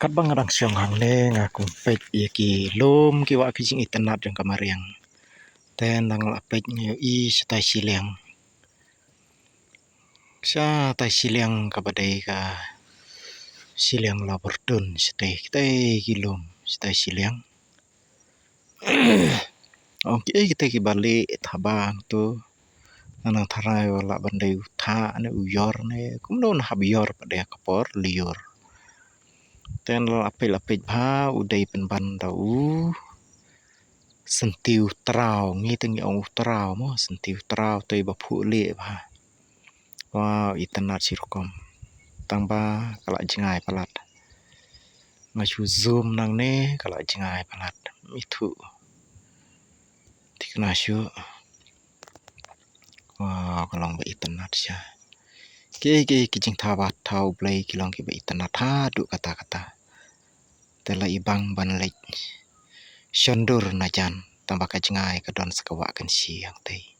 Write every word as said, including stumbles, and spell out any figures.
Katba nga dang shong hangne nga kum peit ïa ki lum ki wah ki jingitynnad jong ka mariang. Te nang la peit nga ïohi shatai shiliang. Shatai shiliang kaba dei ka shiliang Laburtun shatai kitai ki lum shatai shiliang. Ong kiei kitai kiba lieh thaba hangto. Nang tharai wa lah ban dei u thah ne u ïor ne kumno na hap ïor pat dei ka por lyiur. Te la peit la peit bha u dei pynban da u syntiew traw, ngi te ngi ong u traw mo, syntiew traw te ba phuh lieh bha. Wow, itynnad shi rukom. Tang ba ka la jngai palat. Nga shu zoom nangne ka la jngai palat. Ithuh. Thikna shuh. Wow, ka long ba itynnad sha. Kiei kiei ki jingthaw ba thaw Blei ki long kiba itynnad haduh katta katta. Te la i bang ban leit shondur na jan tang ba ka jngai ka don sa ka wah kan shi hangtei.